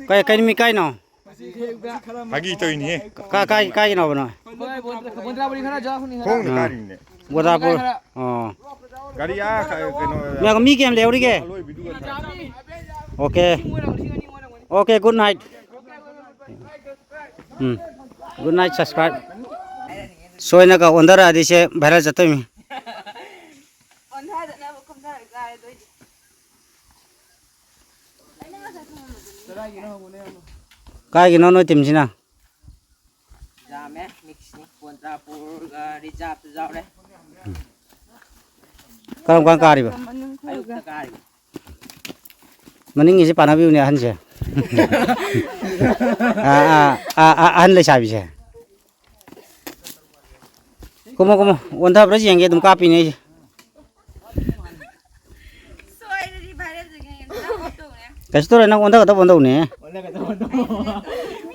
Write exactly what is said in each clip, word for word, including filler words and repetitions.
ꯀꯩ, ꯀꯩ ꯅꯨꯃꯤꯠ ꯀꯥꯏꯅꯣ? ꯐꯥꯒꯤ ꯇꯧꯔꯤꯅꯦꯍꯦ꯫ ꯀꯥ-, ꯀꯥꯏ, ꯀꯥꯏꯒꯤꯅꯣꯕꯅꯣ? ꯈꯣꯡꯅ ꯎꯝ꯫ ꯀꯥꯔꯤꯅꯦ꯫ ꯕꯣꯗꯥꯄꯨꯔ꯫ ꯑꯣ꯫ ꯒꯥꯔꯤ ꯑꯥ ꯀ-, ꯀꯩꯅꯣ ꯃꯤ, ꯃꯤ ꯀꯌꯥꯝ ꯂꯩꯍꯧꯔꯤꯒꯦ? ꯑꯂꯣꯏꯕꯤꯗꯨꯒ꯫ ꯑꯣꯀꯦ꯫ Okay, good night꯫ ꯎꯝ꯫ Good night, subscribe꯫ ꯁꯣꯏꯅꯒ ꯑꯣꯟꯊꯔꯛꯑꯗꯤ ꯁꯦ viral ꯆꯠꯇꯣꯏꯃꯤ꯫ ꯑꯣꯟꯊꯗꯅꯕ ꯀꯨꯝꯊꯔꯛ ꯇꯥꯔꯦ ꯑꯗꯨ ꯑꯣꯏꯗꯤ꯫ ꯀꯥꯏꯒꯤꯅꯣ ꯅꯣꯏ ꯇꯤꯝꯁꯤꯅ? ꯌꯥꯝꯃꯦ, ꯃꯤꯛꯁꯅꯤ꯫ ꯕꯣꯗꯥꯄꯨꯔꯒ ꯔꯤꯖꯥꯕꯁꯨ ꯌꯥꯎꯔꯦ꯫ ꯀꯔꯝ ꯀꯥꯟ ꯀꯥꯔꯤꯕ? ꯑꯌꯨꯛꯇ ꯀꯥꯔꯤ꯫ ꯃꯅꯤꯡꯒꯤꯁꯦ ꯄꯥꯟꯅꯕꯤꯌꯨꯅꯦ, ꯑꯍꯟꯁꯦ꯫ ꯑꯥ, ꯑꯥ, ꯑꯥ, ꯑꯥ, ꯑꯍꯟ ꯂꯩꯁꯥꯕꯤꯁꯦ꯫ ꯀꯨꯝꯃꯣ, ꯀꯨꯝꯃꯣ꯫ ꯑꯣꯟꯊꯕ꯭ꯔꯥ ꯌꯦꯡꯒꯦ, ꯑꯗꯨꯝ ꯀꯥꯞꯄꯤꯅꯦ ꯑꯩꯁꯦ꯫ ꯁꯣꯏꯔꯗꯤ viral ꯆꯠꯀꯅꯤ꯫ ꯀꯩꯁꯨ ꯇꯧꯔꯣꯏ, ꯅꯪ ꯑꯣꯟꯊꯒꯗꯕ ꯑꯣꯟꯊꯧꯅꯦ꯫ ꯑꯣꯟꯊꯒꯗꯕ ꯑꯣꯟꯊꯧ꯫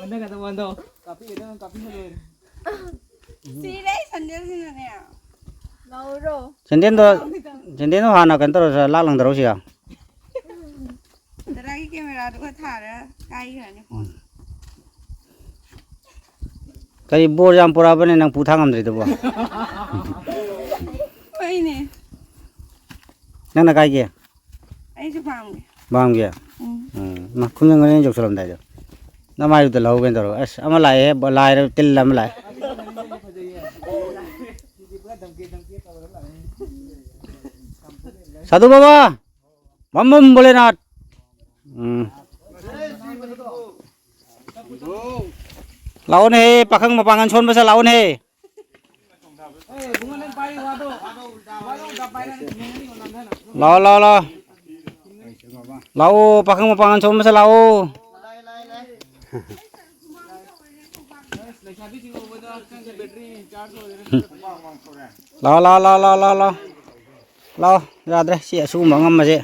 ꯑꯣꯟꯊꯒꯗꯕ ꯑꯣꯟꯊꯧ꯫ ꯀꯥꯞꯄꯤꯒꯗꯕ ꯀꯥꯞꯄꯤꯒ ꯂꯣꯏꯔꯦ꯫ ꯁꯤꯔꯦ ꯑꯩ ꯁꯟꯗꯦꯜꯁꯤꯅꯅꯦ꯫ ꯂꯧꯔꯣ꯫ ꯁꯦꯟꯗꯦꯜꯗꯣ, ꯁꯦꯟꯗꯦꯜꯗꯣ ꯍꯥꯟꯅ ꯀꯩꯅꯣ ꯇꯧꯔꯁꯤ, ꯂꯥꯛ ꯂꯪꯊꯔꯛꯎꯁꯤꯒ꯫ ꯗꯗꯥꯒꯤ cameraꯗꯨꯒ ꯊꯥꯔ ꯀꯥꯏꯈ꯭ꯔꯅꯤ ꯐꯣꯟ꯫ ꯀꯔꯤ ꯕꯣꯔ ꯌꯥꯝ ꯄꯨꯔꯛꯑꯕꯅꯦ ꯅꯪ ꯄꯨ ꯊꯥꯡ ꯉꯝꯗ꯭ꯔꯤꯗꯨꯕꯣ? ꯍꯣꯏꯅꯦ꯫ ꯅꯪꯅ ꯀꯥꯏꯒꯤ? ꯑꯩꯁꯨ ꯄꯥꯝꯒꯦ꯫ ꯄꯥꯝꯒꯦ? ꯎꯝ꯫ ꯎꯝ꯫ ꯃꯥ ꯈꯨꯅꯤꯡ ꯑꯅꯤ ꯌꯧꯁꯜꯂꯝꯗꯥꯏꯗꯣ꯫ ꯅꯃꯥꯏꯗꯨꯗ ꯂꯧꯍꯧꯒꯦꯅ ꯇꯧꯔꯒ꯫ ꯑꯁ, ꯑꯃ ꯂꯥꯛꯑꯦ, ꯕ-, ꯂꯥꯏꯔ ꯇꯤꯜ ꯑꯃ ꯂꯥꯛꯑꯦ꯫ ꯁꯥꯗꯨ ꯕꯥꯕꯥ! ꯕꯝ ꯕꯝ ꯚꯣꯂꯦꯅꯥꯊ! ꯎꯝ꯫ ꯂꯥꯛꯑꯣꯅꯦꯍꯦ, ꯄꯥꯈꯪ ꯃꯄꯥꯡꯒꯜ ꯁꯣꯟꯕꯁꯦ ꯂꯥꯛꯑꯣꯅꯦꯍꯦ꯫ ꯂꯥꯛꯑꯣ, ꯂꯥꯛꯑꯣ, ꯂꯥꯛꯑꯣ꯫ ꯂꯥꯛꯑꯣ, ꯄꯥꯈꯪ ꯃꯄꯥꯡꯒꯜ ꯁꯣꯟꯕꯁꯦ ꯂꯥꯛꯑꯣ꯫ ꯂꯥꯛꯑꯣ, ꯂꯥꯛꯑꯣ, ꯂꯥꯛꯑꯣ, ꯂꯥꯛꯑꯣ, ꯂꯥꯛꯑꯣ, ꯂꯥꯛꯑꯣ꯫ ꯂꯥꯛꯑꯣ, ꯌꯥꯗ꯭ꯔꯦ꯫ ꯁꯤ ꯑꯁꯤꯒꯨꯝꯕ ꯑꯉꯝꯕꯁꯦ,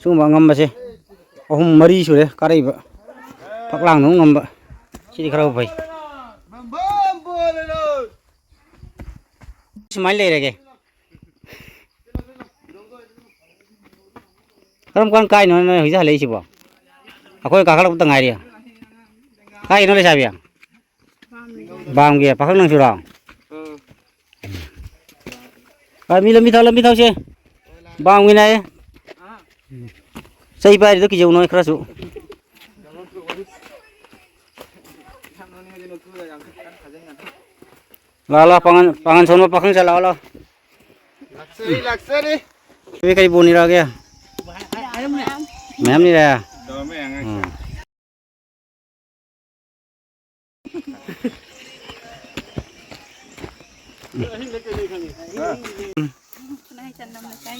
ꯁꯤꯒꯨꯝꯕ ꯑꯉꯝꯕꯁꯦ ꯑꯍꯨꯝ ꯃꯔꯤ ꯁꯨꯔꯦ ꯀꯥꯔꯛꯏꯕ꯫ ꯐꯛꯂꯥꯡꯗ ꯑꯃꯨꯛ ꯉꯝꯕ꯫ ꯁꯤꯗꯤ ꯈꯔ ꯐꯩ꯫ ꯁꯨꯃꯥꯏꯅ ꯂꯩꯔꯒꯦ꯫ ꯀꯔꯝ ꯀꯥꯟ ꯀꯥꯏꯅꯣ ꯅꯣꯏ ꯍꯧꯖꯤꯛ ꯍꯜꯂꯛꯏꯁꯤꯕꯣ? ꯑꯩꯈꯣꯏ ꯀꯥꯈꯠꯂꯛꯄꯗ ꯉꯥꯏꯔꯤ꯫ ꯀꯥꯏꯒꯤꯅꯣ ꯂꯩꯁꯥꯕꯤ? ꯕꯥꯝꯒꯤ꯫ ꯄꯥꯈꯪ ꯅꯪꯁꯨꯔꯣ? ꯑ, ꯃꯤ ꯂꯝꯕꯤ ꯊꯥꯎ, ꯂꯝꯕꯤ ꯊꯥꯎꯁꯦ꯫ ꯕꯥꯝꯒꯤꯅꯦ꯫ ꯆꯩ ꯄꯥꯏꯔꯤꯗꯣ ꯀꯤꯖꯧ ꯅꯣꯏ ꯈꯔꯁꯨ꯫ ꯂꯥꯛꯑꯣ, ꯂꯥꯛꯑꯣ, ꯄꯥꯡꯒꯟ, ꯄꯥꯡꯒꯟ ꯁꯣꯟꯕ ꯄꯥꯈꯪ ꯆꯠ ꯂꯥꯛꯑꯣ, ꯂꯥꯛꯑꯣ꯫ ꯂꯥꯛꯆꯔꯤ, ꯂꯥꯛꯆꯔꯤ꯫ ꯀꯔꯤ ꯀꯔꯤ ꯕꯣꯟ ꯏꯔꯛꯑꯒꯦ? ꯃꯌꯥꯝ ꯏꯔꯦ꯫ ꯎꯝ꯫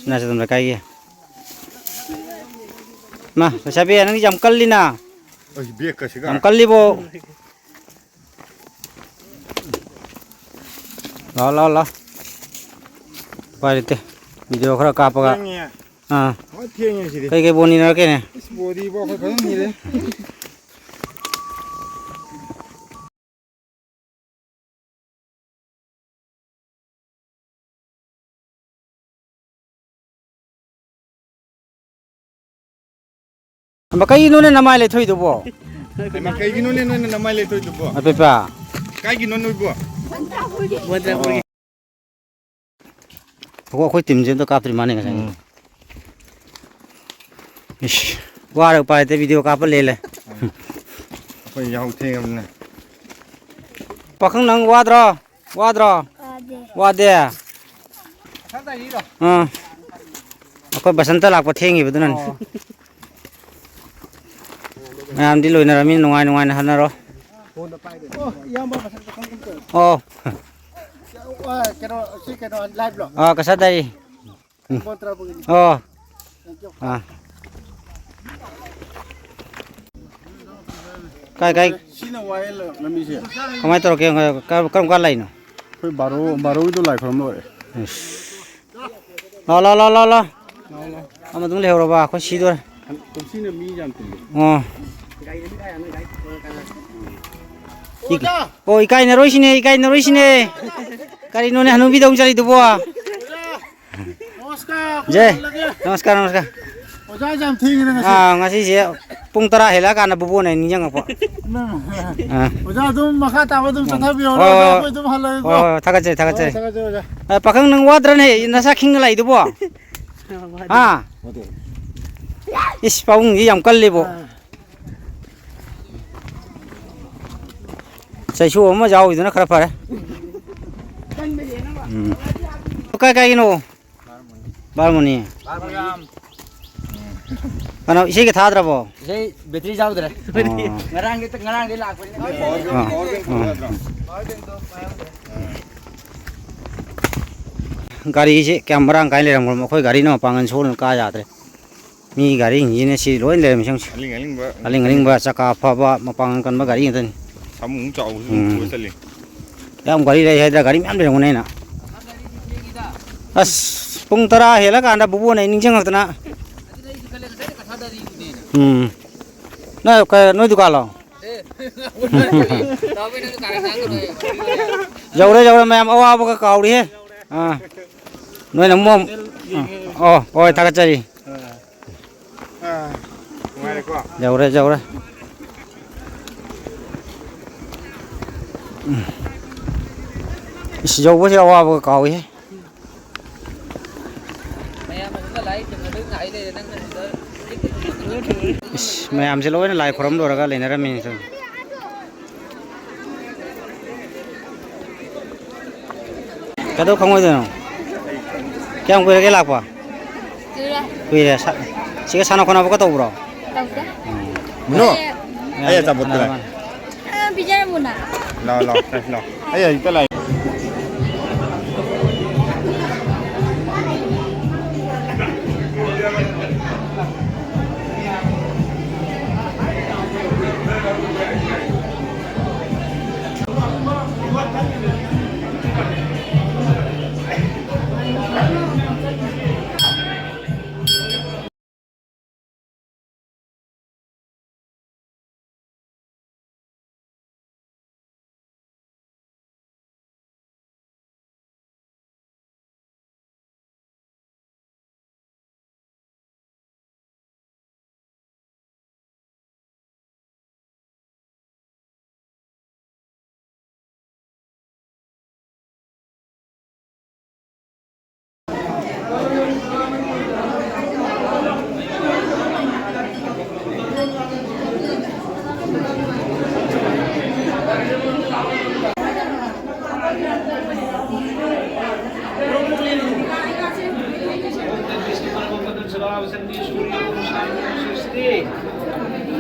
ꯁꯅꯥ ꯆꯗꯝ ꯂꯩꯀꯥꯏꯒꯤ꯫ ꯃꯥ, ꯂꯩꯁꯥꯕꯤ, ꯅꯪꯗꯤ ꯌꯥꯝ ꯀꯜꯂꯤꯅ꯫ ꯑꯩ ꯕꯦꯛꯀꯁꯤꯒ꯫ ꯌꯥꯝ ꯀꯜꯂꯤꯕꯣ꯫ ꯂꯥꯛꯑꯣ, ꯂꯥꯛꯑꯣ, ꯂꯥꯛꯑꯣ꯫ ꯎꯄꯥꯏ ꯂꯩꯇꯦ꯫ ꯚꯤꯗꯤꯑꯣ ꯈꯔ ꯀꯥꯞꯄꯒ꯫ ꯊꯦꯡꯉꯦ꯫ ꯑꯥ꯫ ꯍꯣꯏ, ꯊꯦꯡꯉꯦ ꯁꯤꯗꯤ꯫ ꯀꯩꯀꯩ ꯕꯣꯟ ꯏꯟꯅꯔꯛꯀꯦꯅꯦ? ꯏꯁ, ꯕꯣꯗꯤꯕꯣ ꯑꯩꯈꯣꯏ ꯐꯖꯅ ꯏꯔꯦ꯫ ꯑꯃ, ꯀꯩꯒꯤꯅꯣꯅꯦ ꯅꯃꯥꯏ ꯂꯩꯊꯣꯛꯏꯗꯨꯕꯣ? ꯍꯩꯃꯥ, ꯀꯩꯒꯤꯅꯣꯅꯦ ꯅꯣꯏꯅ ꯅꯃꯥꯏ ꯂꯩꯊꯣꯛꯏꯗꯨꯕꯣ? ꯑꯄꯤꯛꯄ꯫ ꯀꯥꯏꯒꯤꯅꯣ ꯅꯣꯏꯕꯣ? ꯑꯣ, ꯑꯩꯈꯣꯏ ꯇꯤꯝꯁꯦ ꯑꯝꯇ ꯀꯥꯞꯇ꯭ꯔꯤ ꯃꯥꯅꯦ ꯉꯁꯥꯏ꯫ ꯎꯝ꯫ ꯏꯁ, ꯋꯥꯔ ꯎꯄꯥꯏ ꯂꯩꯇꯦ, ꯚꯤꯗꯤꯑꯣ ꯀꯥꯞꯄ ꯂꯦꯜꯂꯦ꯫ ꯑꯩꯈꯣꯏ ꯌꯥꯍꯧ ꯊꯦꯡꯉꯕꯅꯤꯅ꯫ ꯄꯥꯈꯪ ꯅꯪ ꯋꯥꯗ꯭ꯔꯣ? ꯋꯥꯗ꯭ꯔꯣ? ꯋꯥꯗꯦ꯫ ꯋꯥꯗꯦ? ꯑꯥ꯫ ꯑꯩꯈꯣꯏ ꯕꯁꯟꯇ ꯂꯥꯛꯄ ꯊꯦꯡꯉꯤꯕꯗꯨꯅꯅꯤ꯫ ꯑꯣ꯫ ꯃꯌꯥꯝꯗꯤ ꯂꯣꯏꯅꯔꯝꯃꯤ, ꯅꯨꯡꯉꯥꯏ ꯅꯨꯡꯉꯥꯏꯅ ꯍꯟꯅꯔꯣ꯫ ꯑꯣ, ꯏꯌꯥꯝꯕ ꯃꯁꯛꯇꯣ ꯈꯪꯒꯨꯝ ꯇꯧꯋꯦ꯫ ꯑꯣ꯫ ꯑ, ꯀꯩꯅꯣ, ꯁꯤ ꯀꯩꯅꯣ, live ꯂꯣ? ꯑꯥ, ꯀꯁꯥ ꯇꯥꯔꯤ꯫ ꯎꯝ꯫ ꯕꯣꯟ ꯇꯔꯥꯄꯨꯒꯤꯅꯤ꯫ ꯑꯣ꯫ Thank you꯫ ꯑꯥ꯫ ꯀꯥꯏ, ꯀꯥꯏ? ꯁꯤꯅ ꯋꯥꯏ ꯑꯦꯜ ꯂꯝꯕꯤꯁꯦ꯫ ꯀꯃꯥꯏꯅ ꯇꯧꯔꯛꯀꯦ? ꯀꯔꯝ, ꯀꯔꯝ ꯀꯥꯟ ꯂꯥꯛꯏꯅꯣ? ꯑꯩꯈꯣꯏ ꯕꯥꯔꯣ, ꯕꯥꯔꯣꯒꯤꯗꯣ ꯂꯥꯏ ꯈꯨꯔꯨꯝ ꯂꯣꯏꯔꯦ꯫ ꯏꯁ꯫ ꯂꯥꯎ, ꯂꯥꯎ, ꯂꯥꯎ, ꯂꯥꯎ, ꯂꯥꯎ꯫ ꯑꯃꯗꯨꯝ ꯂꯩꯍꯧꯔꯕ? ꯑꯩꯈꯣꯏ ꯁꯤꯗꯣꯔꯦ꯫ ꯀꯨꯝꯁꯤꯅ ꯃꯤ ꯌꯥꯝ ꯇꯤꯜꯂꯤ꯫ ꯑꯣ꯫ ꯏ-, ꯑꯣ, ꯏꯀꯥꯏꯅꯔꯣꯏꯁꯤꯅꯦ, ꯏꯀꯥꯏꯅꯔꯣꯏꯁꯤꯅꯦ꯫ ꯀꯔꯤꯅꯣꯅꯦ ꯍꯅꯨꯕꯤꯗꯧ ꯆꯠꯂꯤꯗꯨꯕꯣ? ꯅꯃꯁꯀꯥꯔ, ꯑꯩꯈꯣꯏ ꯖꯦ, ꯍꯜꯂꯒꯦ꯫ ꯅꯃꯁꯀꯥꯔ, ꯅꯃꯁꯀꯥꯔ꯫ ꯑꯣꯖꯥ ꯌꯥꯝ ꯊꯦꯡꯉꯤꯗ ꯉꯁꯤ꯫ ꯑꯥ, ꯉꯁꯤꯁꯦ ꯄꯨꯡ ꯇꯔꯥ ꯍꯦꯜꯂꯛꯑꯀꯥꯟꯗ ꯕꯨꯕꯣꯟ ꯑꯩ ꯅꯤꯡꯁꯤꯡꯉꯛꯄ꯫ ꯎꯝ꯫ ꯑꯥ꯫ ꯑꯣꯖꯥ ꯑꯗꯨꯝ ꯃꯈꯥ ꯇꯥꯕ ꯑꯗꯨꯝ ꯎꯝ꯫ ꯆꯠꯊꯕꯤꯌꯣ, ꯍꯣꯏ, ꯑꯣꯖꯥ, ꯍꯣꯏ, ꯑꯩꯈꯣꯏ ꯑꯗꯨꯝ ꯍꯜꯂꯒꯦꯀꯣ꯫ ꯍꯣꯏ, ꯍꯣꯏ, ꯊꯥꯒꯠꯆꯔꯤ, ꯍꯣꯏ, ꯊꯥꯒꯠꯆꯔꯤ꯫ ꯊꯥꯒꯠꯆꯔꯤ, ꯑꯣꯖꯥ꯫ ꯑ, ꯄꯥꯈꯪ, ꯅꯪ ꯋꯥꯗ꯭ꯔꯅꯦ? ꯅꯁꯥ ꯈꯤꯡꯅ ꯂꯥꯛꯏꯗꯨꯕꯣ? ꯋꯥꯗꯦ꯫ ꯍꯥ? ꯋꯥꯗꯦ꯫ ꯏꯁ, ꯄꯥꯕꯨꯡꯗꯤ ꯌꯥꯝ ꯀꯜꯂꯤꯕꯣ꯫ ꯑꯥ꯫ ꯆꯩꯁꯨ ꯑꯃ ꯌꯥꯎꯔꯤꯗꯨꯅ ꯈꯔ ꯐꯔꯦ꯫ ꯎꯝ꯫ ꯀꯥꯏ ꯀꯥꯏꯒꯤꯅꯣ? ꯕꯥꯔꯃꯣꯅꯤ꯫ ꯀꯩꯅꯣ, ꯏꯁꯩꯒ ꯊꯥꯗ꯭ꯔꯕꯣ? ꯏꯁꯩ ꯕꯦꯇ꯭ꯔꯤ ꯌꯥꯎꯗ꯭ꯔꯦ꯫ ꯑꯣ꯫ ꯉꯔꯥꯡꯗꯤ, ꯉꯔꯥꯡꯗꯤ ꯂꯥꯛꯄꯅꯤꯅ꯫ ꯑꯥ, ꯑꯥ꯫ ꯒꯥꯔꯤꯁꯦ ꯀꯌꯥꯝ ꯃꯔꯥꯡ ꯀꯥꯏꯅ ꯂꯩꯔꯝꯒꯅꯣ, ꯑꯩꯈꯣꯏ ꯒꯥꯔꯤꯅ ꯃꯄꯥꯡꯒꯜ ꯁꯣꯟꯅ ꯀꯥ ꯌꯥꯗ꯭ꯔꯦ꯫ ꯃꯤ ꯒꯥꯔꯤꯁꯤꯡꯁꯤꯅ ꯁꯤ ꯂꯣꯏ ꯂꯩꯔꯝꯃꯤ ꯁꯤꯡꯁꯦ꯫ ꯑꯂꯤꯡ ꯑꯂꯤꯡꯕ꯫ ꯑꯂꯤꯡ ꯑꯂꯤꯡꯕ, ꯆꯀꯥ ꯐꯕ, ꯃꯄꯥꯡꯒꯜ ꯀꯟꯕ ꯒꯥꯔꯤ ꯉꯥꯛꯇꯅꯤ꯫ ꯁꯥꯃꯨ ꯑꯃꯨꯛ ꯆꯥꯎꯕꯁꯨ ꯑꯗꯨꯝ ꯎꯝ꯫ ꯄꯨꯔ ꯆꯠꯂꯤ꯫ ꯌꯥꯝ ꯒꯥꯔꯤ ꯂꯩ ꯍꯥꯏꯗ꯭ꯔꯥ, ꯒꯥꯔꯤ ꯃꯌꯥꯝ ꯂꯩꯔꯝꯒꯅꯤ ꯑꯩꯅ꯫ ꯑꯁ, ꯄꯨꯡ ꯇꯔꯥ ꯍꯦꯜꯂꯀꯥꯟꯗ ꯕꯨꯕꯣꯟ ꯑꯩ ꯅꯤꯡꯁꯤꯡꯉꯛꯇꯅ꯫ ꯎꯝ꯫ ꯅꯣꯏ ꯀ-, ꯅꯣꯏ ꯗꯨꯀꯥꯟꯂꯣ? ꯌꯧꯔꯦ, ꯌꯧꯔꯦ, ꯃꯌꯥꯝ ꯑꯋꯥꯕꯒ ꯀꯥꯎꯔꯤꯍꯦ꯫ ꯑꯥ꯫ ꯅꯣꯏꯅ ꯑꯃꯨꯛ, ꯑꯣ, ꯍꯣꯏ, ꯊꯥꯒꯠꯆꯔꯤ꯫ ꯑꯥ, ꯅꯨꯡꯉꯥꯏꯔꯦꯀꯣ? ꯌꯧꯔꯦ, ꯌꯧꯔꯦ꯫ ꯎꯝ꯫ ꯏꯁ, ꯌꯧꯕꯁꯦ ꯑꯋꯥꯕꯒ ꯀꯥꯎꯏꯍꯦ꯫ ꯃꯌꯥꯝ ꯑꯁꯤꯅ ꯂꯥꯏꯔꯤꯛ ꯇꯝꯅꯗꯣꯏ ꯉꯥꯏ ꯂꯩꯔꯦ, ꯅꯪꯅ ꯁꯤꯗ ꯏꯁ, ꯃꯌꯥꯝꯁꯦ ꯂꯣꯏꯅ ꯂꯥꯏ ꯈꯣꯏꯔꯝ ꯂꯣꯏꯔꯒ ꯂꯩꯅꯔꯝꯃꯤꯅꯦ ꯁꯨꯝ꯫ ꯀꯩꯗꯧ ꯈꯪꯉꯣꯏꯗꯣꯏꯅꯣ? ꯀꯌꯥꯝ ꯀꯨꯏꯔꯒꯦ ꯂꯥꯛꯄ? ꯀꯨꯏꯔꯦ꯫ ꯀꯨꯏꯔꯦ꯫ ꯁꯥ-, ꯁꯤꯒ ꯁꯥꯟꯅ ꯈꯣꯠꯅꯕꯒ ꯇꯧꯕ꯭ꯔꯣ? ꯇꯧꯗꯦ꯫ ꯎꯝ꯫ ꯅꯣ꯫ ꯑꯩ ꯑꯆꯥꯄꯣꯠ ꯃꯥꯅꯦ, ꯄꯤꯔꯛꯑꯦ꯫ ꯃꯥꯅꯦ꯫ ꯑ, ꯄꯤꯖꯔꯝꯃꯨꯅ꯫ ꯂꯥꯎ, ꯂꯥꯎ, ꯂꯥꯎ, ꯂꯥꯎ꯫ ꯑꯩ ꯍꯧꯖꯤꯛꯇ ꯂꯥꯛꯑꯦ꯫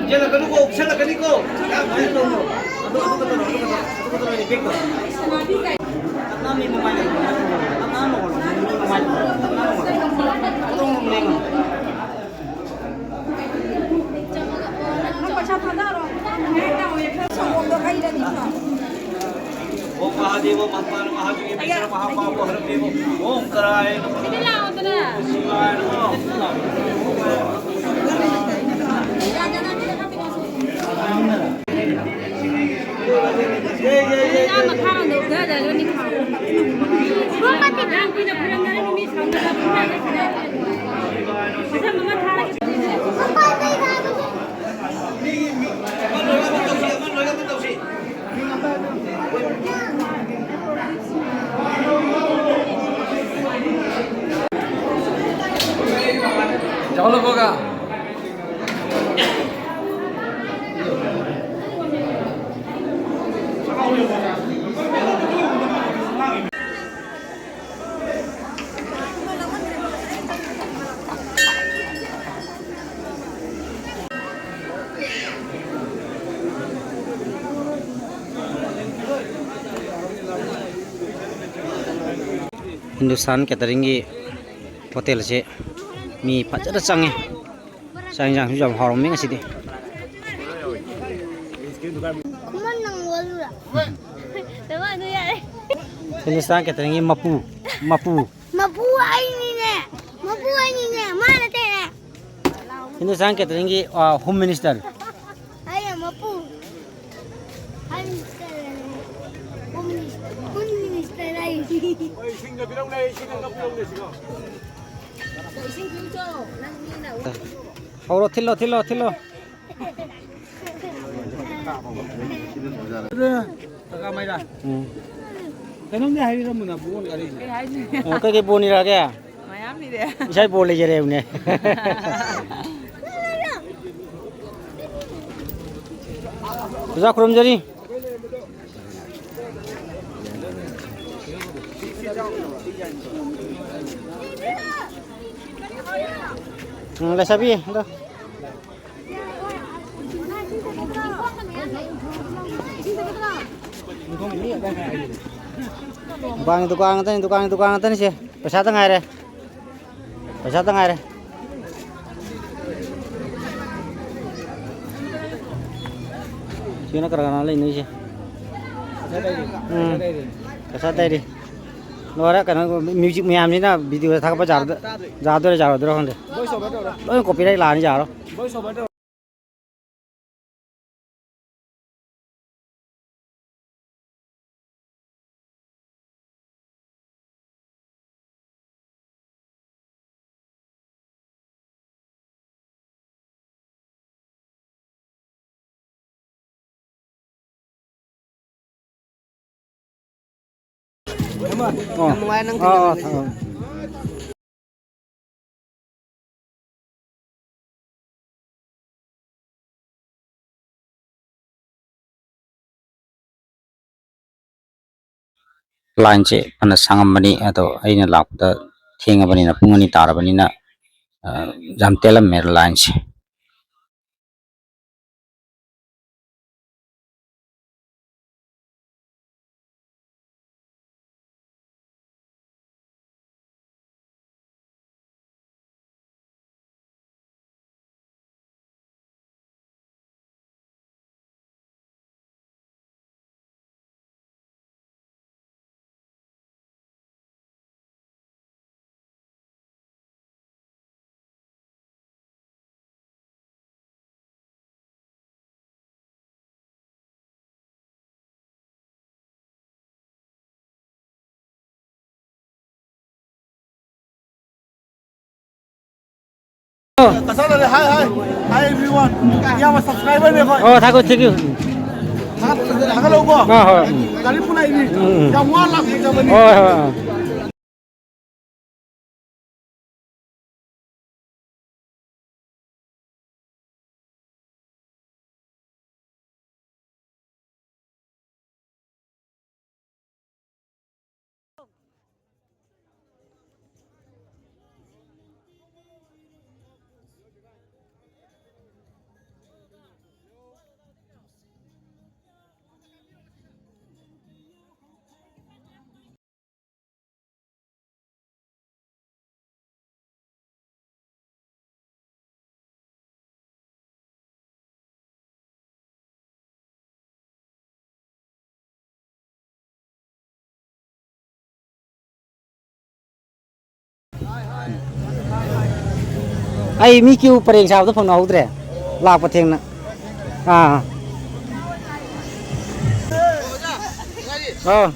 ꯆꯦꯜꯂꯛꯀꯅꯨꯀꯣ, ꯎꯞꯁꯜꯂꯛꯀꯅꯤꯀꯣ꯫ ꯌꯥꯝ ꯐꯖꯅ ꯇꯧꯅꯣ꯫ ꯑꯗꯨ, ꯑꯗꯨꯒ ꯇꯧꯔꯣ, ꯑꯗꯨꯒ ꯇꯧꯔꯣ, ꯑꯗꯨꯒ ꯇꯧꯔꯣ, ꯏꯕꯦꯛꯇꯣ꯫ ꯅꯪ ꯃꯤ ꯃꯃꯥꯏꯗ, ꯅꯪ ꯃꯃꯥꯏꯗ, ꯅꯪ ꯃꯃꯥꯏꯗ꯫ ꯅꯪ ꯄꯩꯁꯥ ꯊꯥꯗꯔꯣ꯫ ꯁꯪꯒꯣꯝꯗꯣ ꯍꯩꯔꯗꯤ ꯐꯕ꯫ ॐ महादेव महापाल महाजोगी मिश्र महापाप हरदेव। ॐ कराय नमः। ꯁꯤꯗꯤ ꯂꯥꯛꯑꯣꯗꯅ꯫ शिवाय नमः। ꯉꯥ ꯃꯈꯥ ꯍꯥꯟꯅ ꯎꯞꯊꯖꯔꯅꯤ ꯈꯥꯎ꯫ ꯌꯥꯝ ꯀꯨꯏꯅ ꯐꯨꯔꯝꯗꯅ ꯅꯨꯃꯤꯠ ꯁꯥꯡꯅ ꯐꯨꯔꯝꯗꯅ ꯃꯁꯝ ꯑꯃ ꯊꯥꯔꯒ꯫ ꯍꯤꯟꯗꯨꯁꯇꯥꯟ ꯀꯦꯇꯔꯤꯡꯒꯤ ꯍꯣꯇꯦꯜꯁꯦ ꯃꯤ ꯐꯖꯅ ꯆꯪꯉꯦ꯫ ꯆꯥꯛ ꯌꯦꯟꯁꯥꯡꯁꯨ ꯌꯥꯝ ꯍꯥꯎꯔꯝꯃꯤ ꯉꯁꯤꯗꯤ꯫ ꯈꯨꯃꯟ ꯅꯪ ꯂꯣꯜꯂꯨꯔꯥ? ꯅꯃꯥꯏꯗꯣ ꯌꯥꯔꯦ꯫ ꯍꯤꯟꯗꯨꯁꯇꯥꯟ ꯀꯦꯇꯔꯤꯡꯒꯤ ꯃꯄꯨ, ꯃꯄꯨ꯫ ꯃꯄꯨ ꯑꯩꯅꯤꯅꯦ꯫ ꯃꯄꯨ ꯑꯩꯅꯤꯅꯦ꯫ ꯃꯥ ꯅꯠꯇꯦꯅꯦ꯫ ꯍꯤꯟꯗꯨꯁꯇꯥꯟ ꯀꯦꯇꯔꯤꯡꯒꯤ, ꯑ, ꯍꯣꯝ ꯃꯤꯅꯤꯁꯇꯔ꯫ ꯑꯩꯅ ꯃꯄꯨ꯫ Home minister. Home minister. Home minister ꯑꯩ꯫ ꯍꯧꯔꯣ, ꯊꯤꯜꯂꯣ, ꯊꯤꯜꯂꯣ, ꯊꯤꯜꯂꯣ꯫ ꯀꯀꯥ ꯃꯩꯔꯥ꯫ ꯎꯝ꯫ ꯀꯩꯅꯣꯝꯗꯤ ꯍꯥꯏꯕꯤꯔꯝꯃꯨꯅ, ꯕꯣꯟ ꯀꯔꯤ? ꯀꯩ ꯍꯥꯏꯗꯣꯏꯅꯣ? ꯑ, ꯀꯩꯀꯩ ꯕꯣꯟ ꯏꯔꯛꯑꯒꯦ? ꯃꯌꯥꯝ ꯏꯔꯦ꯫ ꯏꯁꯥ ꯕꯣꯟ ꯂꯩꯖꯔꯦꯕꯅꯦ꯫ ꯑꯣꯖꯥ ꯈꯨꯔꯨꯝꯖꯔꯤ꯫ ꯎꯝ, ꯂꯩꯁꯥꯕꯤ, ꯑꯗꯣ꯫ ꯗꯨꯀꯥꯟꯒꯤ ꯗꯨꯀꯥꯟ ꯉꯥꯛꯇꯅꯤ, ꯗꯨꯀꯥꯟꯒꯤ ꯗꯨꯀꯥꯟ ꯉꯥꯛꯇꯅꯤꯁꯦ꯫ ꯄꯩꯁꯥꯇ ꯉꯥꯏꯔꯦ꯫ ꯄꯩꯁꯥꯇ ꯉꯥꯏꯔꯦ꯫ ꯁꯤꯅ ꯀꯅꯥ ꯀꯅꯥ ꯂꯩꯅꯩꯁꯦ? ꯎꯝ꯫ ꯄꯩꯁꯥ ꯇꯩꯔꯤ꯫ ꯂꯣꯏꯔꯦ, ꯀꯩꯅꯣ, ꯃ꯭ꯌꯨꯖꯤꯛ ꯃꯌꯥꯝꯁꯤꯅ ꯚꯤꯗꯤꯑꯣꯗ ꯊꯥꯒꯠꯄ ꯌꯥꯔꯗ-, ꯌꯥꯗꯣꯏꯔꯥ ꯌꯥꯔꯣꯏꯗꯣꯏꯔꯥ ꯈꯪꯗꯦ꯫ ꯂꯣꯏ ꯀꯣꯄꯤꯔꯥꯏꯠ ꯂꯥꯛꯑꯅꯤ, ꯌꯥꯔꯣꯏ꯫ ꯑꯣ꯫ ꯌꯥꯝ ꯅꯨꯡꯉꯥꯏ ꯅꯪ ꯑꯣ, ꯑꯣ, ꯊꯦꯡꯅꯕꯁꯦ꯫ ꯑꯣ꯫ ꯂꯥꯏꯟꯁꯦ ꯐꯅ ꯁꯥꯡꯉꯝꯕꯅꯤ, ꯑꯗꯣ ꯑꯩꯅ ꯂꯥꯛꯄꯗ ꯊꯦꯡꯉꯕꯅꯤꯅ, ꯄꯨꯡ ꯑꯅꯤ ꯇꯥꯔꯕꯅꯤꯅ, ꯑ, ꯌꯥꯝ ꯇꯦꯜꯂꯝꯃꯦ ꯂꯥꯏꯟꯁꯦ꯫ Hi, hi. Hi, everyone. ꯏꯌꯥꯝꯕ subscriber ꯅꯦ ꯑꯩꯈꯣꯏ꯫ ꯑꯣ, ꯊꯥꯒꯠ-, thank you. ꯊꯥꯒꯠ-, ꯊꯥꯒꯠꯂꯛꯎꯀꯣ꯫ ꯍꯣꯏ, ꯍꯣꯏ, ꯎꯝ꯫ ꯒꯥꯔꯤ ꯄꯨꯂꯥꯛꯏꯅꯤ꯫ ꯎꯝ, ꯎꯝ꯫ ꯌꯥꯝ ꯋꯥꯅ ꯂꯥꯛꯄꯤꯗꯕꯅꯤ꯫ ꯍꯣꯏ, ꯍꯣꯏ, ꯑꯥ꯫ ꯑꯩ ꯃꯤ ꯀ꯭ꯌꯨ ꯄꯔꯦꯡ ꯁꯥꯕꯗꯣ ꯐꯪꯅꯍꯧꯗ꯭ꯔꯦ, ꯂꯥꯛꯄ ꯊꯦꯡꯅ꯫ ꯑꯥ꯫ ꯑꯥ꯫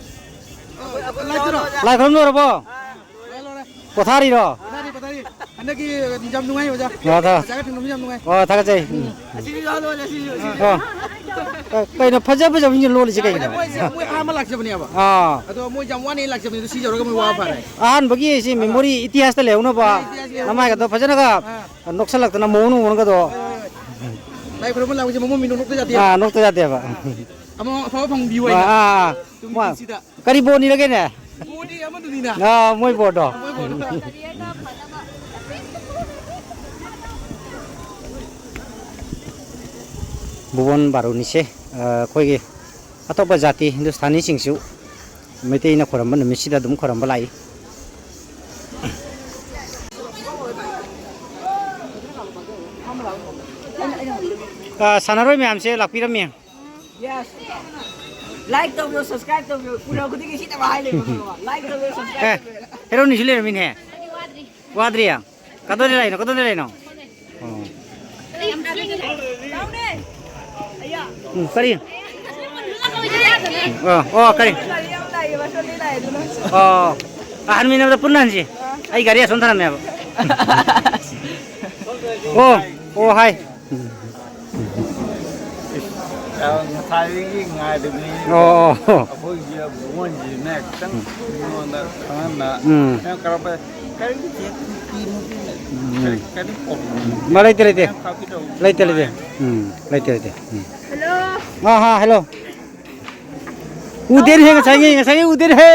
ꯂꯥꯏꯠꯇꯨꯔꯣ? ꯂꯥꯏ ꯈꯨꯔꯨꯝ ꯂꯣꯏꯔꯕꯣ? ꯂꯣꯏꯔꯦ, ꯂꯣꯏꯔꯦ꯫ ꯄꯣꯊꯥꯔꯤꯔꯣ? ꯄꯣꯊꯥꯔꯤ, ꯄꯣꯊꯥꯔꯤ꯫ ꯍꯟꯗꯛꯀꯤ ꯌꯥꯝ ꯅꯨꯡꯉꯥꯏ, ꯑꯣꯖꯥ꯫ ꯑꯣ, ꯊꯥ-, ꯑꯣꯖꯥꯒ ꯊꯦꯡꯅꯕꯁꯨ ꯌꯥꯝ ꯅꯨꯡꯉꯥꯏ꯫ ꯑꯣ, ꯊꯥꯒꯠꯆꯩ꯫ ꯎꯝ꯫ ꯑꯁꯤꯁꯨ ꯌꯥꯎꯍꯜꯂꯣꯅꯦ, ꯑꯁꯤꯁꯨ, ꯑꯁꯤꯁꯨ꯫ ꯑꯣ꯫ ꯀ-, ꯀꯩꯅꯣ ꯐꯖ ꯐꯖꯕꯁꯤꯡꯁꯦ ꯂꯣꯜꯂꯤꯁꯦ ꯀꯩꯒꯤꯅꯣ? ꯃꯣꯏꯁꯦ, ꯃꯣꯏ ꯑꯍꯥꯟꯕ ꯂꯥꯛꯆꯕꯅꯦꯕ꯫ ꯑꯥ꯫ ꯑꯗꯣ ꯃꯣꯏꯁꯦ ꯌꯥꯝ ꯋꯥꯅ ꯂꯥꯛꯆꯕꯅꯦ, ꯑꯗꯣ ꯁꯤ ꯌꯧꯔꯒ ꯃꯣꯏ ꯋꯥ ꯐꯔꯦ꯫ ꯑꯍꯥꯟꯕꯒꯤ ꯁꯤ ꯃꯦꯃꯣꯔꯤ ꯏꯇꯤꯍꯥꯁꯇ ꯂꯩꯍꯧꯅꯕ ꯏꯇꯤꯍꯥꯁ ꯂꯩꯍꯧꯅꯕ꯫ ꯅꯃꯥꯏꯒꯗꯣ ꯐꯖꯅꯒ ꯑꯥ꯫ ꯅꯣꯛꯁꯜꯂꯛꯇꯅ ꯃꯑꯣꯡ ꯅꯨꯡꯉꯣꯟꯒꯗꯣ꯫ ꯍꯣꯏ, ꯍꯣꯏ, ꯍꯣꯏ꯫ ꯂꯥꯏ ꯈꯨꯔꯨꯝꯕ ꯂꯥꯛꯄꯁꯦ ꯃꯃꯧ ꯃꯤꯅꯣꯛ ꯅꯣꯛꯇ ꯌꯥꯗꯦꯕ꯫ ꯑꯥ, ꯅꯣꯛꯇ ꯌꯥꯗꯦꯕ꯫ ꯑꯃ ꯑꯐꯕ ꯐꯪꯕꯤꯌꯨ ꯑꯥ, ꯍꯥꯏꯅ꯫ ꯑꯥ, ꯑꯥ꯫ ꯇꯨꯡꯒꯤ ꯃꯥ-, ꯄꯨꯟꯁꯤꯗ꯫ ꯀꯔꯤ ꯕꯣꯟꯅꯤꯔꯒꯦꯅꯦ? ꯕꯣꯟꯗꯤ ꯑꯃꯗꯨꯅꯤꯅ꯫ ꯑꯥ, ꯃꯣꯏ ꯕꯣꯟꯗꯣ꯫ ꯃꯣꯏ ꯕꯣꯟꯗꯣ꯫ ꯎꯝ꯫ ꯕꯣꯟ ꯕꯥꯔꯨꯅꯤꯁꯦ, ꯑ, ꯑꯩꯈꯣꯏꯒꯤ ꯑꯇꯣꯞꯄ ꯖꯥꯇꯤ ꯍꯤꯟꯗꯨꯁꯇꯥꯅꯤꯁꯤꯡꯁꯨ ꯃꯩꯇꯩꯅ ꯈꯣꯏꯔꯝꯕ ꯅꯨꯃꯤꯠꯁꯤꯗ ꯑꯗꯨꯝ ꯈꯣꯏꯔꯝꯕ ꯂꯥꯛꯏ꯫ ꯑ, ꯁꯥꯟꯅꯔꯣꯏ ꯃꯌꯥꯝꯁꯦ ꯂꯥꯛꯄꯤꯔꯝꯃꯤ꯫ Yes. Like ꯇꯧꯕꯤꯌꯨ, subscribe ꯇꯧꯕꯤꯌꯨ꯫ ꯎꯅ ꯈꯨꯗꯤꯡꯒꯤ ꯁꯤꯗ ꯍꯥꯏ ꯂꯩꯕ ꯈꯪꯉꯕ? Like ꯇꯧꯕꯤꯌꯨ, subscribe ꯑꯦ, ꯇꯧꯕꯤꯌꯨ꯫ ꯍꯦꯔꯣꯅꯤꯁꯨ ꯂꯩꯔꯝꯃꯤꯅꯦ꯫ ꯋꯥꯗ꯭ꯔꯤ꯫ ꯀꯗꯣꯗꯤ ꯂꯩꯅꯣ? ꯀꯗꯣꯗꯤ ꯂꯩꯅꯣ? ꯑꯣ꯫ ꯎꯝ, ꯀꯔꯤ? ꯑꯣ, ꯑꯣ, ꯀꯔꯤ? ꯑꯣ, ꯑꯍꯟꯃꯤꯟꯅꯕꯗ ꯄꯨꯟꯅ ꯍꯟꯁꯤ꯫ ꯑꯩ ꯒꯥꯔꯤ ꯑꯁꯣꯝ ꯊꯅꯝꯃꯦꯕ꯫ ꯑꯣ, ꯑꯣ, ꯍꯥꯏ꯫ ꯉꯁꯥꯏꯗꯒꯤ ꯉꯥꯏꯔꯤꯕꯅꯤ꯫ ꯑꯣ, ꯑꯣ, ꯑꯣ꯫ ꯑꯩꯈꯣꯏꯒꯤ ꯚꯨꯕꯣꯟꯁꯤꯅꯦ ꯈꯤꯇꯪ ꯃꯤꯉꯣꯟꯗ ꯈꯪꯍꯟꯅ ꯎꯝ꯫ ꯅꯪ ꯀꯔꯝꯕ ꯀꯔꯤꯒꯤ ꯆꯦꯛ ꯅꯨꯄꯤ ꯅꯨꯄꯤꯅ ꯎꯝ꯫ ꯀꯔꯤ, ꯀꯔꯤ ꯄꯣꯛꯄꯅꯣ? ꯃꯥ ꯂꯩꯇꯦ, ꯂꯩꯇꯦ꯫ ꯅꯪ ꯈꯥꯛꯄꯤꯗꯧ ꯂꯩꯇꯦ, ꯂꯩꯇꯦ꯫ ꯅꯨꯡꯉꯥꯏ꯫ ꯎꯝ, ꯂꯩꯇꯦ, ꯂꯩꯇꯦ꯫ ꯎꯝ꯫ ꯍꯜꯂꯣ꯫ ꯑꯥ, ꯍꯥ, ꯍꯜꯂꯣ꯫ ꯎꯗꯦꯅꯦꯍꯦ, ꯉꯁꯥꯏꯒꯤ, ꯉꯁꯥꯏꯒꯤ ꯎꯗꯦꯅꯦꯍꯦ꯫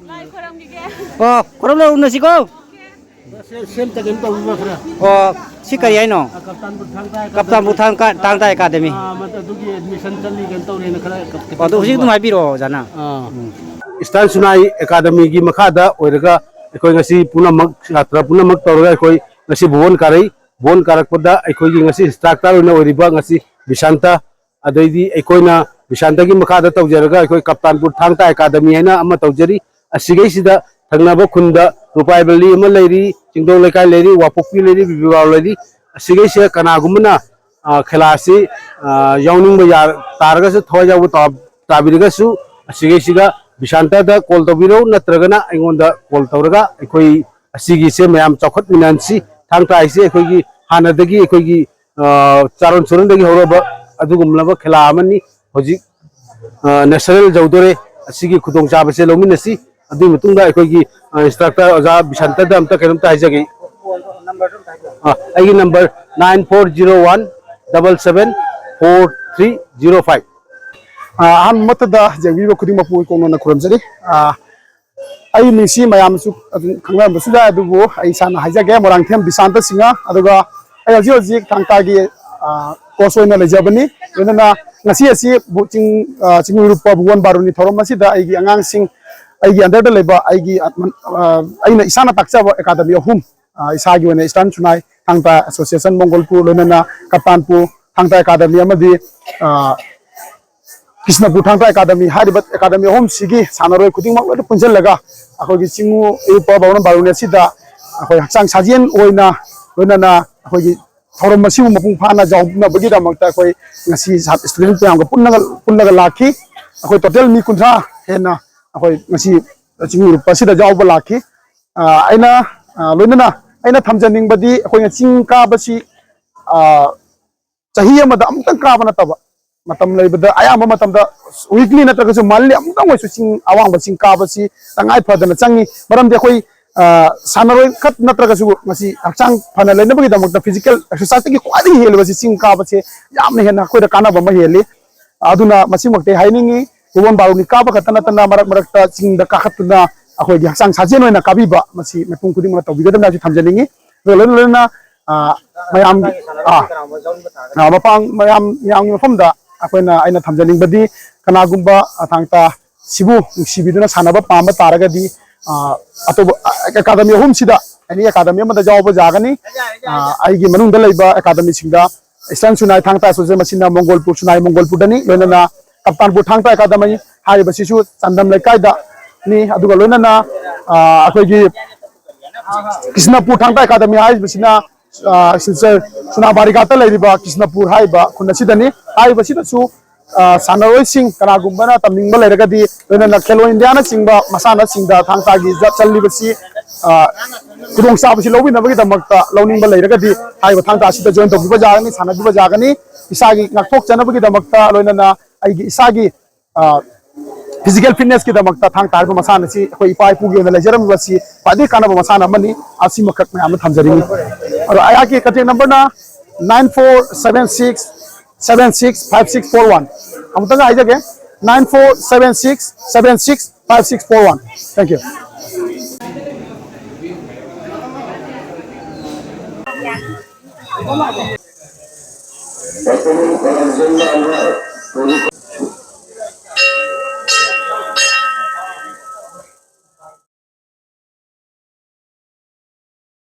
ꯂꯥꯏ ꯈꯣꯏꯔꯝꯈꯤꯒꯦ꯫ ꯑꯣ, ꯈꯣꯏꯔꯝꯂ ꯎꯅꯁꯤꯀꯣ꯫ ꯁꯦꯝ, ꯁꯦꯝ ꯇꯒꯤꯅ ꯇꯧꯕꯤꯕ ꯈꯔ꯫ ꯑꯣ, ꯁꯤ ꯀꯔꯤ ꯍꯥꯏꯅꯣ? ꯑ, ꯀꯞꯇꯥꯟꯕꯨ ꯊꯥꯡ ꯇꯥ ꯀꯞꯇꯥꯟꯕꯨ ꯑꯦꯀꯥꯗꯃꯤ꯫ ꯊꯥꯡ ꯀꯥ-, ꯊꯥꯡ ꯇꯥ ꯑꯦꯀꯥꯗꯃꯤ꯫ ꯑ, ꯃꯗꯨ-, ꯑꯗꯨꯒꯤ ꯑꯦꯗꯃꯤꯁꯟ ꯆꯠꯂꯤ ꯀꯩꯅꯣ ꯇꯧꯔꯦꯅ ꯈꯔ ꯀꯞ-, ꯑꯣ, ꯑꯗꯨ ꯍꯧꯖꯤꯛ ꯑꯗꯨꯝ ꯇꯧꯕꯤꯕ꯫ ꯍꯥꯏꯕꯤꯔꯛꯑꯣ, ꯑꯣꯖꯥꯅ꯫ ꯑꯥ꯫ ꯎꯝ꯫ ꯏꯁꯇꯥꯔꯟ ꯁꯨꯅꯥꯏ ꯑꯦꯀꯥꯗꯃꯤꯒꯤ ꯃꯈꯥꯗ ꯑꯣꯏꯔꯒ ꯑꯩꯈꯣꯏ ꯉꯁꯤ ꯄꯨꯝꯅꯃꯛ, ꯁꯥꯇ꯭ꯔ ꯄꯨꯝꯅꯃꯛ ꯇꯧꯔꯒ ꯑꯩꯈꯣꯏ ꯉꯁꯤ ꯚꯨꯕꯣꯟ ꯀꯥꯔꯛꯏ꯫ ꯚꯨꯕꯣꯟ ꯀꯥꯔꯛꯄꯗ ꯑꯩꯈꯣꯏꯒꯤ ꯉꯁꯤ ꯏꯟꯁꯇ꯭ꯔꯛꯇꯔ ꯑꯣꯏꯅ ꯑꯣꯏꯔꯤꯕ ꯉꯁꯤ ꯕꯤꯁꯥꯟꯇ, ꯑꯗꯩꯗꯤ ꯑꯩꯈꯣꯏꯅ ꯕꯤꯁꯥꯟꯇꯒꯤ ꯃꯈꯥꯗ ꯇꯧꯖꯔꯒ ꯑꯩꯈꯣꯏ ꯀꯞꯇꯥꯟꯄꯨꯔ ꯊꯥꯡ ꯇꯥ ꯑꯦꯀꯥꯗꯃꯤ ꯍꯥꯏꯅ ꯑꯃ ꯇꯧꯖꯔꯤ꯫ ꯑꯁꯤꯒꯩꯁꯤꯗ ꯊꯪꯅꯕ ꯈꯨꯟꯗ ꯔꯨꯄꯥꯏ ꯚꯦꯂꯤ ꯑꯃ ꯂꯩꯔꯤ, ꯆꯤꯡꯗꯣꯡ ꯂꯩꯀꯥꯏ ꯂꯩꯔꯤ, ꯋꯥꯄꯣꯛꯄꯤ ꯂꯩꯔꯤ, ꯕꯤꯕꯤꯒꯥꯎ ꯂꯩꯔꯤ꯫ ꯑꯁꯤꯈꯩꯁꯦ ꯀꯅꯥꯒꯨꯝꯕꯅ, ꯑ, ꯈꯦꯂꯥꯁꯤ, ꯑ, ꯌꯥꯎꯅꯤꯡꯕ ꯌꯥ-, ꯇꯥꯔꯒꯁꯨ, ꯊꯋꯥꯏ ꯌꯥꯎꯕ ꯇꯥ-, ꯇꯥꯕꯤꯔꯒꯁꯨ, ꯑꯁꯤꯈꯩꯁꯤꯒ ꯕꯤꯁꯥꯟꯇꯗ ꯀꯣꯜ ꯇꯧꯕꯤꯔꯛꯎ, ꯅꯠꯇ꯭ꯔꯒꯅ ꯑꯩꯉꯣꯟꯗ ꯀꯣꯜ ꯇꯧꯔꯒ ꯑꯩꯈꯣꯏ ꯑꯁꯤꯒꯤꯁꯦ ꯃꯌꯥꯝ ꯆꯥꯎꯈꯠꯃꯤꯟꯅꯍꯟꯁꯤ꯫ ꯊꯥꯡ ꯇꯥ ꯍꯥꯏꯁꯦ ꯑꯩꯈꯣꯏꯒꯤ ꯍꯥꯟꯅꯗꯒꯤ ꯑꯩꯈꯣꯏꯒꯤ, ꯑ, ꯆꯥꯔꯣꯟ ꯁꯨꯔꯣꯟꯗꯒꯤ ꯍꯧꯔꯕ ꯑꯗꯨꯒꯨꯝꯂꯕ ꯈꯦꯂꯥ ꯑꯃꯅꯤ꯫ ꯍꯧꯖꯤꯛ, ꯑ, ꯅꯦꯁꯅꯦꯜ ꯌꯧꯗꯣꯔꯦ꯫ ꯑꯁꯤꯒꯤ ꯈꯨꯗꯣꯡꯆꯥꯕꯁꯦ ꯂꯧꯃꯤꯟꯅꯁꯤ꯫ ꯑꯗꯨꯒꯤ ꯃꯇꯨꯡꯗ ꯑꯩꯈꯣꯏꯒꯤ, ꯑ, ꯏꯟꯁꯇ꯭ꯔꯛꯇꯔ ꯑꯣꯖꯥ ꯕꯤꯁꯟꯇꯗ ꯑꯝꯇ ꯀꯩꯅꯣꯝꯇ ꯍꯥꯏꯖꯒꯦ꯫ ꯑ, ꯑꯩꯒꯤ number nine four zero one double seven four three zero five꯫ ꯑ, ꯑꯍꯥꯟꯕ ꯃꯛꯇꯗ ꯌꯦꯡꯕꯤꯕ ꯈꯨꯗꯤꯡꯃꯛꯄꯨ ꯏꯀꯣꯛꯅꯅ ꯈꯨꯔꯨꯝꯖꯔꯤ꯫ ꯑ, ꯑꯩ ꯃꯤꯡꯁꯤ ꯃꯌꯥꯝꯁꯨ ꯑꯗꯨꯝ ꯈꯪꯅꯔꯝꯕꯁꯨ ꯌꯥꯏ, ꯑꯗꯨꯕꯨ ꯑꯩ ꯏꯁꯥꯅ ꯍꯥꯏꯖꯒꯦ, ꯃꯣꯏꯔꯥꯡꯊꯦꯝ ꯕꯤꯁꯥꯟꯇ ꯁꯤꯡꯍ꯫ ꯑꯗꯨꯒ ꯑꯩ ꯍꯧꯖꯤꯛ ꯍꯧꯖꯤꯛ ꯊꯥꯡ ꯇꯥꯒꯤ, ꯑ, ꯀꯣꯆ ꯑꯣꯏꯅ ꯂꯩꯖꯕꯅꯤ꯫ ꯂꯣꯏꯅꯅ ꯉꯁꯤ ꯑꯁꯤ ꯕꯨ-, ꯆꯤꯡ, ꯑ, ꯆꯤꯡꯃꯤꯔꯨꯞꯄ ꯚꯨꯕꯟ ꯕꯥꯔꯨꯅꯤ ꯊꯧꯔꯝ ꯑꯁꯤꯗ ꯑꯩꯒꯤ ꯑꯉꯥꯡꯁꯤꯡ, ꯑꯩꯒꯤ ꯑꯟꯗꯔꯗ ꯂꯩꯕ ꯑꯩꯒꯤ, ꯑ, ꯑꯩꯅ ꯏꯁꯥꯅ ꯇꯥꯛꯆꯕ ꯑꯦꯀꯥꯗꯃꯤ ꯑꯍꯨꯝ, ꯑ, ꯏꯁꯥꯒꯤ ꯑꯣꯏꯅ ꯏꯁꯇꯔꯟ ꯁꯨꯅꯥꯏ ꯊꯥꯡ ꯇꯥ ꯑꯦꯁꯣꯁꯤꯌꯦꯁꯟ ꯃꯣꯡꯒꯣꯜꯄꯨꯔ, ꯂꯣꯏꯅꯅ ꯀꯞꯇꯥꯟꯄꯨꯔ ꯊꯥꯡ ꯇꯥ ꯑꯦꯀꯥꯗꯃꯤ ꯑꯃꯗꯤ, ꯑ, ꯀ꯭ꯔꯤꯁꯅꯄꯨꯔ ꯊꯥꯡ ꯇꯥ ꯑꯦꯀꯥꯗꯃꯤ ꯍꯥꯏꯔꯤꯕ ꯑꯦꯀꯥꯗꯃꯤ ꯑꯍꯨꯝꯁꯤꯒꯤ ꯁꯥꯟꯅꯔꯣꯏ ꯈꯨꯗꯤꯡꯃꯛ ꯂꯣꯏꯅ ꯄꯨꯟꯁꯤꯜꯂꯒ ꯑꯩꯈꯣꯏꯒꯤ ꯆꯤꯡꯉꯨ ꯏꯔꯨꯞꯄ ꯕꯥꯔꯨꯅꯤ ꯑꯁꯤꯗ ꯑꯩꯈꯣꯏ ꯍꯛꯆꯥꯡ ꯁꯥꯖꯦꯜ ꯑꯣꯏꯅ ꯂꯣꯏꯅꯅ ꯑꯩꯈꯣꯏꯒꯤ ꯊꯧꯔꯝ ꯑꯁꯤꯕꯨ ꯃꯄꯨꯡ ꯐꯥꯅ ꯌꯥꯎꯅꯕꯒꯤꯗꯃꯛꯇ ꯑꯩꯈꯣꯏ ꯉꯁꯤ ꯁꯥ-, ꯏꯁꯇꯨꯗꯦꯟ ꯃꯌꯥꯝꯒ ꯄꯨꯟꯅꯒ, ꯄꯨꯜꯂꯒ ꯂꯥꯛꯈꯤ꯫ ꯑꯩꯈꯣꯏ ꯇꯣꯇꯦꯜ ꯃꯤ ꯀꯨꯟꯊ꯭ꯔꯥ ꯍꯦꯟꯅ ꯑꯩꯈꯣꯏ ꯉꯁꯤ ꯆꯤꯡꯃꯤꯔꯨꯞꯄ ꯑꯁꯤꯗ ꯌꯥꯎꯕ ꯂꯥꯛꯈꯤ꯫ ꯑ, ꯑꯩꯅ, ꯑ, ꯂꯣꯏꯅꯅ ꯑꯩꯅ ꯊꯝꯖꯅꯤꯡꯕꯗꯤ ꯑꯩꯈꯣꯏꯅ ꯆꯤꯡ ꯀꯥꯕꯁꯤ, ꯑ, ꯆꯍꯤ ꯑꯃꯗ ꯑꯃꯨꯛꯇꯪ ꯀꯥꯕ ꯅꯠꯇꯕ, ꯃꯇꯝ ꯂꯩꯕꯗ ꯑꯌꯥꯝꯕ ꯃꯇꯝꯗ ꯋꯤꯛꯂꯤ ꯅꯠꯇ꯭ꯔꯒꯁꯨ ꯃꯟꯂꯤ ꯑꯃꯨꯛꯇꯪ ꯑꯣꯏꯔꯁꯨ ꯆꯤꯡ ꯑꯋꯥꯡꯕ ꯆꯤꯡ ꯀꯥꯕꯁꯤ ꯇꯉꯥꯏ ꯐꯗꯅ ꯆꯪꯉꯤ꯫ ꯃꯔꯝꯗꯤ ꯑꯩꯈꯣꯏ, ꯑ, ꯁꯥꯟꯅꯔꯣꯏ ꯈꯛ ꯅꯠꯇ꯭ꯔꯒꯁꯨ ꯃꯁꯤ ꯍꯛꯆꯥꯡ ꯐꯅ ꯂꯩꯅꯕꯒꯤꯗꯃꯛꯇ ꯐꯤꯖꯤꯀꯦꯜ ꯑꯦꯛꯁꯔꯁꯥꯏꯖꯇꯒꯤ ꯈ꯭ꯋꯥꯏꯗꯒꯤ ꯍꯦꯜꯂꯤꯕꯁꯤ ꯆꯤꯡ ꯀꯥꯕꯁꯦ ꯌꯥꯝꯅ ꯍꯦꯟꯅ ꯑꯩꯈꯣꯏꯗ ꯀꯥꯟꯅꯕ ꯑꯃ ꯍꯦꯜꯂꯤ꯫ ꯑꯗꯨꯅ ꯃꯁꯤꯃꯛꯇꯤ ꯍꯥꯏꯅꯤꯡꯉꯤ, ꯚꯨꯕꯟ ꯕꯥꯔꯨꯅꯤ ꯀꯥꯕ ꯈꯛꯇ ꯅꯠꯇꯅ ꯃꯔꯛ ꯃꯔꯛꯇ ꯆꯤꯡꯗ ꯀꯥꯈꯠꯇꯨꯅ ꯑꯩꯈꯣꯏꯒꯤ ꯍꯛꯆꯥꯡ ꯁꯥꯖꯦꯜ ꯑꯣꯏꯅ ꯀꯥꯕꯤꯕ ꯃꯁꯤ ꯃꯤꯄꯨꯝ ꯈꯨꯗꯤꯡꯃꯛꯅ ꯇꯧꯕꯤꯒꯗꯕꯅꯤ ꯍꯥꯏꯁꯨ ꯊꯝꯖꯅꯤꯡꯉꯤ꯫ ꯑꯗꯨꯒ ꯂꯣꯏꯅ ꯂꯣꯏꯅꯅ, ꯑ, ꯃꯌꯥꯝ, ꯑ, ꯑ, ꯃꯄꯥꯡ ꯃꯌꯥꯝ, ꯃꯌꯥꯝꯒꯤ ꯃꯐꯝꯗ ꯑꯩꯈꯣꯏꯅ, ꯑꯩꯅ ꯊꯝꯖꯅꯤꯡꯕꯗꯤ ꯀꯅꯥꯒꯨꯝꯕ, ꯑ, ꯊꯥꯡ ꯇꯥ ꯁꯤꯕꯨ ꯅꯨꯡꯁꯤꯕꯤꯗꯨꯅ ꯁꯥꯟꯅꯕ ꯄꯥꯝꯕ ꯇꯥꯔꯒꯗꯤ, ꯑ, ꯑꯇꯣꯞꯄ, ꯑ, ꯑꯦꯀꯥꯗꯃꯤ ꯑꯍꯨꯝꯁꯤꯗ ꯑꯦꯅꯤ ꯑꯦꯀꯥꯗꯃꯤ ꯑꯃꯗ ꯌꯥꯎꯕ ꯌꯥꯒꯅꯤ꯫ ꯑ, ꯑꯩꯒꯤ ꯃꯅꯨꯡꯗ ꯂꯩꯕ ꯑꯦꯀꯥꯗꯃꯤꯁꯤꯡꯗ ꯏꯁꯇꯔꯟ ꯁꯨꯅꯥꯏ ꯊꯥꯡ ꯇꯥ ꯑꯦꯁꯣꯁꯤꯌꯦꯁꯟ ꯃꯁꯤꯅ ꯃꯣꯡꯒꯣꯜꯄꯨꯔ ꯁꯨꯅꯥꯏ ꯃꯣꯡꯒꯣꯜꯄꯨꯔꯗꯅꯤ, ꯂꯣꯏꯅꯅ ꯀꯞꯇꯥꯟꯄꯨꯔ ꯊꯥꯡ ꯇꯥ ꯑꯦꯀꯥꯗꯃꯤ ꯍꯥꯏꯔꯤꯕꯁꯤꯁꯨ ꯆꯥꯟꯗꯝ ꯂꯩꯀꯥꯏꯗꯅꯤ꯫ ꯑꯗꯨꯒ ꯂꯣꯏꯅꯅ, ꯑ, ꯑꯩꯈꯣꯏꯒꯤ ꯀ꯭ꯔꯤꯁꯅꯄꯨꯔ ꯊꯥꯡ ꯇꯥ ꯑꯦꯀꯥꯗꯃꯤ ꯍꯥꯏꯔꯤꯕꯁꯤꯅ, ꯑ, ꯁꯤꯜꯆꯔ ꯁꯨꯅꯥꯕꯥꯔꯤꯒꯥꯠꯇ ꯂꯩꯔꯤꯕ ꯀ꯭ꯔꯤꯁꯅꯄꯨꯔ ꯍꯥꯏꯔꯤꯕ ꯈꯨꯟ ꯑꯁꯤꯗꯅꯤ꯫ ꯍꯥꯏꯔꯤꯕꯁꯤꯗꯁꯨ, ꯑ, ꯁꯥꯟꯅꯔꯣꯏꯁꯤꯡ ꯀꯅꯥꯒꯨꯝꯕꯅ ꯇꯝꯅꯤꯡꯕ ꯂꯩꯔꯒꯗꯤ, ꯂꯣꯏꯅꯅ ꯈꯦꯂꯣ ꯏꯟꯗꯤꯌꯥꯅꯆꯤꯡꯕ ꯃꯁꯥꯟꯅꯁꯤꯡꯗ ꯊꯥꯡ ꯇꯥꯒꯤ ꯆꯠ-, ꯆꯠꯂꯤꯕꯁꯤ, ꯑ, ꯈꯨꯗꯣꯡꯆꯥꯕꯁꯤ ꯂꯧꯕꯤꯅꯕꯒꯤꯗꯃꯛꯇ ꯂꯧꯅꯤꯡꯕ ꯂꯩꯔꯒꯗꯤ ꯍꯥꯏꯔꯤꯕ ꯊꯥꯡ ꯇꯥ ꯑꯁꯤꯗ join ꯇꯧꯕꯤꯕ ꯌꯥꯒꯅꯤ, ꯁꯥꯟꯅꯕꯤꯕ ꯌꯥꯒꯅꯤ꯫ ꯏꯁꯥꯒꯤ ꯉꯥꯛꯊꯣꯛꯆꯅꯕꯒꯤꯗꯃꯛꯇ ꯂꯣꯏꯅꯅ ꯑꯩꯒꯤ ꯏꯁꯥꯒꯤ, ꯑ, physical fitnessꯀꯤꯗꯃꯛꯇ ꯊꯥꯡ ꯇꯥ ꯍꯥꯏꯕ ꯃꯁꯥꯟꯅ ꯑꯁꯤ ꯑꯩꯈꯣꯏ ꯏꯄꯥ ꯏꯄꯨꯒꯤ ꯑꯣꯏꯅ ꯂꯩꯖꯔꯝꯃꯤꯕ ꯑꯁꯤ ꯈ꯭ꯋꯥꯏꯗꯒꯤ ꯀꯥꯟꯅꯕ ꯃꯁꯥꯟꯅ ꯑꯃꯅꯤ꯫ ꯑꯁꯤꯃꯈꯛ ꯃꯌꯥꯝꯅ ꯊꯝꯖꯅꯤꯡꯉꯤ꯫ ꯑꯗꯣ ꯑꯩꯍꯥꯛꯀꯤ contact numberꯅ nine four seven six seven six five six four one꯫ ꯑꯃꯨꯛꯇꯪꯒ ꯍꯥꯏꯖꯒꯦ, nine four seven six seven six five six four one꯫ Thank you.